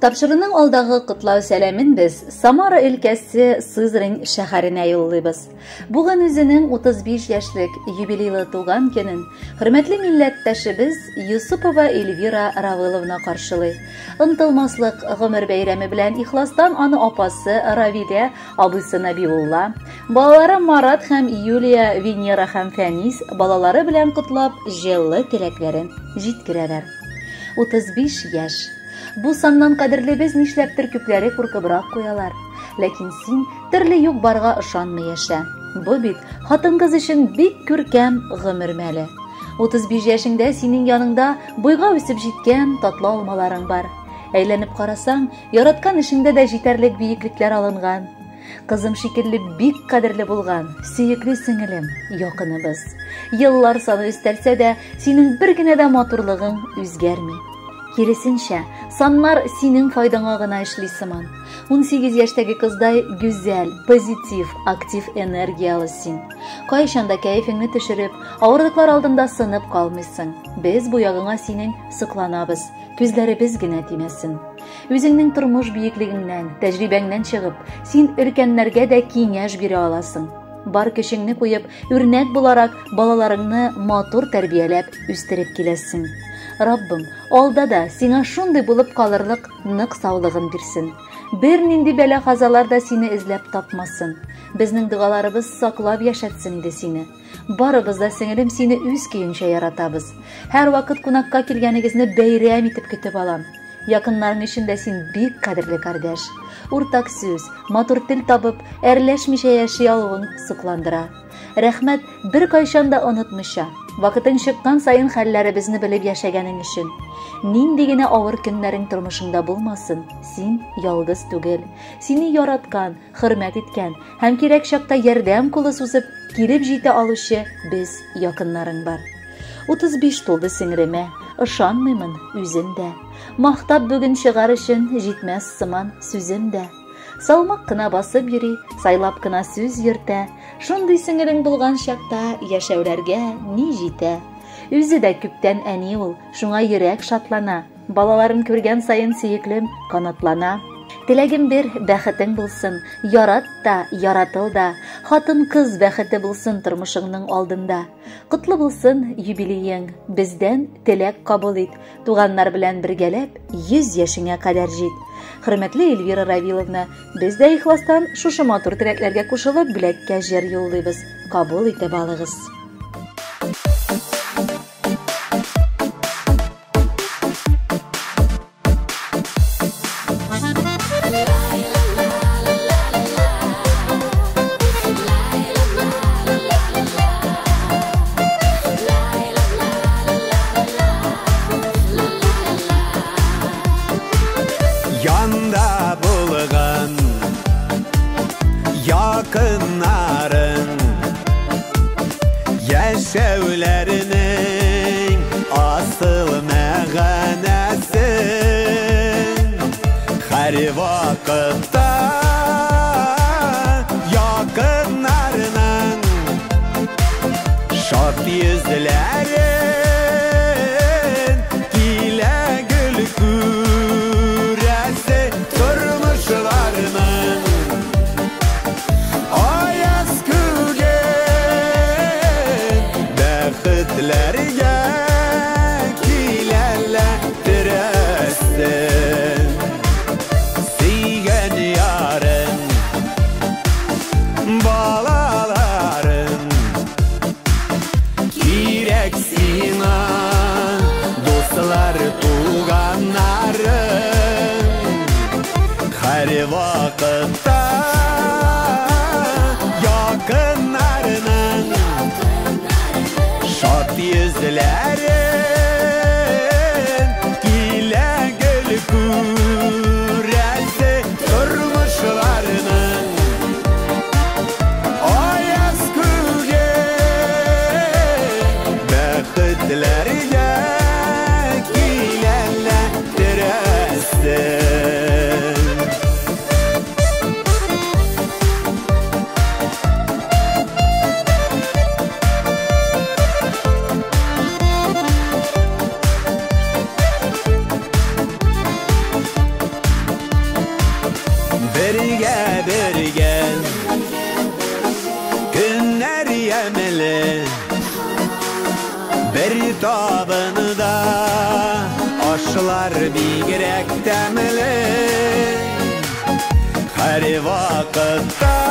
Тапшыруның алдагы котлау сәламен без Самара өлкәсе Сызрань шәһәренә юллыйбыз. Бүген үзенең 35 яшьлек юбилейлы туган көнен хөрмәтле милләттәшебез Юсупова Эльвира Равиловна каршылый. Онытылмаслык гомер бәйрәме белән ихластан аны апасы Равилә, абыйсы Нәбиулла, балалары Марат һәм Юлия, Венера һәм Фәнис балалары белән котлап, җылы теләкләрен җиткерәләр. 35 яшь. Бу саннан кадерлебез нишләптер күпләре куркыбрак куялар. Ләкин син төрле юк-барга ышанмый яшә. Бу бит хатын-кыз өчен бик күркәм гомер мәле. 35 яшеңдә синең яныңда буйга үсеп җиткән татлы алмаларың бар. Әйләнеп карасаң, яраткан эшеңдә дә җитәрлек биеклекләр алынган. Кызым шикелле бик кадерле булган, сөекле сеңелем, якыныбыз. Еллар саны өстәлсә дә, синең бер генә дә матурлыгың үзгәрми. Киресенчә, саннар синең файдаңа гына эшли сыман. 18 яшьтәге кыздай гүзәл, позитив, актив энергиялы син. Кайчан да кәефеңне төшереп, авырлыклар алдында сынып калмыйсың. Без бу ягыңа синең сокланабыз, күзләребез генә тимәсен. Үзеңнең тормыш биеклегеңнән, тәҗрибәңнән чыгып, син өлкәннәргә дә киңәш бирә аласың. Бар көчеңне куеп, үрнәк буларак балаларыңны матур тәрбияләп үстереп киләсең. Раббым, алда да сиңа шундый булып калырлык нык саулыгын бирсен. Бернинди бәла-казалар да сине эзләп тапмасын. Безнең догаларыбыз саклап яшәтсен иде сине. Барыбыз да, сеңелем, сине үз көенчә яратабыз. Һәрвакыт кунакка килгәнегезне бәйрәм итеп көтеп алам. Якыннарың өчен дә син бик кадерле кардәш. Уртак сүз, матур тел табып, әрләшмичә яши алуың сокландыра. Рәхмәт, беркайчан да онытмыйча, вакытың чыккан саен хәлләребезне белеп яшәгәнең өчен. Нинди генә авыр көннәрең тормышыңда булмасын, син ялгыз түгел. Сине яраткан, хөрмәт иткән һәм кирәк чакта ярдәм кулы сузып, килеп җитә алучы без якыннарың бар. 35 тулды сеңлемә, ышанмыймын үзем дә. Мактап бүген чыгар өчен җитмәс сыман сүзем дә. Салмак кына басып йөри, сайлап кына сүз йөртә. Шундый сеңелең булган чакта яшәүләргә ни җитә? Үзе дә күптән әни ул, шуңа йөрәк шатлана. Балаларын күргән саен сөеклем канатлана. Теләгем бер, бәхетең булсын, ярат та, яратыл да. Хатын-кыз бәхете булсын тормышыңның алдында. Котлы булсын юбилеең, бездән теләк кабул ит. Туганнар белән бергәләп 100 яшеңә кадәр җит. Хөрмәтле Эльвира Равиловна, без дә ихластан шушы матур теләкләргә кушылып бүләккә җыр юллыйбыз. Кабул итеп алыгыз. Yanda bulgan yakınların yaşevlerinin asıl meğenesi her vakitte yakınlarının şad yüzlerin kile gül küresi turmuşlarının ayaz küge bəxtlərgə kilərlə dirəsin. Сөйгән yarın balaların кирәк сиңа дуслар туганнарың һәр вакытта якыннарының шат йөзләрен килә гел күрәсе тормышларының аяз күге бәхетләргә киләләр терәсен. Тәмле. Бер табында ашлар бигрәк тәмле. Һәр вакытта